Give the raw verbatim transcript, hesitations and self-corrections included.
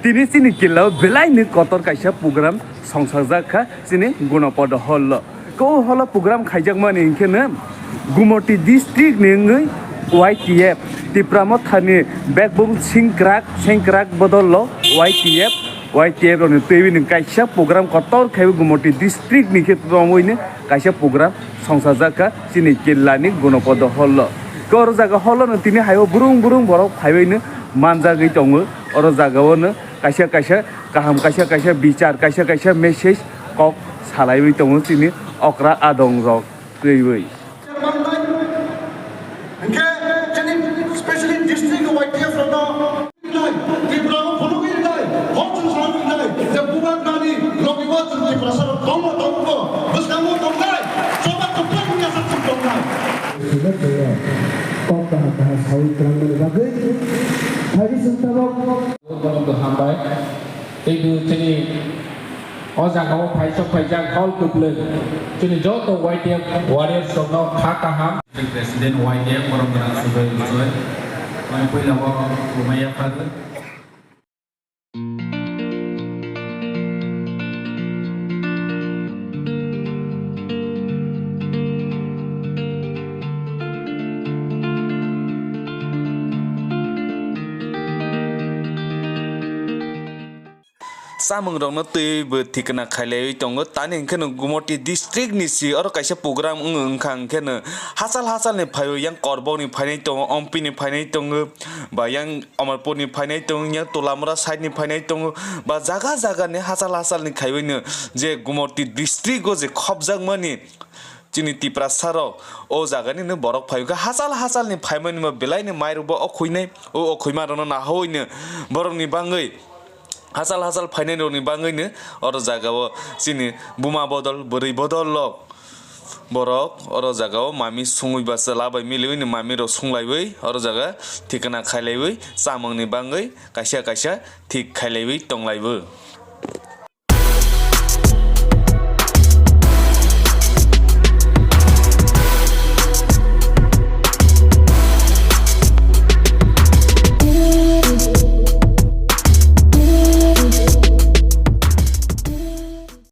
Tini chini killa o belai ni kotor kaisa program songsajak kha chini Gunopodo hall o. Ko hall o program khaijakmani hinkhe no Gumoti district ni wngwi Y T F, Tipra Motha ni backbone sengkrak, sengkrak bodol o Y T F, Y T F rok ni twiwi ni kaisa program kotor khaiwi Gumoti district ni khe tongwi ni kaisa program songsajak kha chini killa ni Gunopodo hall o. Ko oro jaga hall o no tini hai o burung burung borok phaiwi no manjagwi tongo. Oro jaga o no kaisa kaisa kaham, kaisa kaisa bichar, kaisa kaisa message kok salaiwi tongo chini okra adong rok twiwi. Hinkhe chini specially district Y T F rokno nai, Tripura o phunugwi nai, hok chwng salangwi nai, je bubagrani logi o chwng Tiprasa rok tongma tongkho, bwskango tongnai, choba kwplai wngya sa chwng tongnai. Kok kaham kaham sawi twlangmani bagwi phaidi chwng tabok. Bono bo hambai. Tei bo chini o jaga o phaisok phaijak hall kwplwng. Chini joto Y T F warriors rokno kha kaham. President Y T F borok gwnang Sujoy Bujoi. Mai puila o rumai yaphar. Chamung rokno twi bo thikna khailaiwi tongo. Tani hwnkhe no Gumoti district ni si oro kaisa program wng wngkha, hwnkhe no hachal hachal ni phaiwi yang Korbok ni phainai tongo, Ompi ni phainai tongo, ba yang Amarpur ni phainai tongo, yang Tolamura side ni phainai tongo, ba jaga jaga ni hachal hachal ni khaiwi no je Gumoti district o je khopjakmani chini Tiprasa rok o jaga ni no borok phaiwi kha. Hachal hachal ni phaimani bo belai ni mai rok bo o khuinai, o, o khuima rok no nahawi no borok ni bangwi hachal hachal phainai rokni bangwino oro jagao chini buma bodol, bwrwi bodol rok borok oro jagao mami sungwi ba chwla bai miliwino mami rok sunglaiwi oro jaga thikna khailaiwi chamungni bangwi kaisa kaisa thik khailaiwi tonglaibo.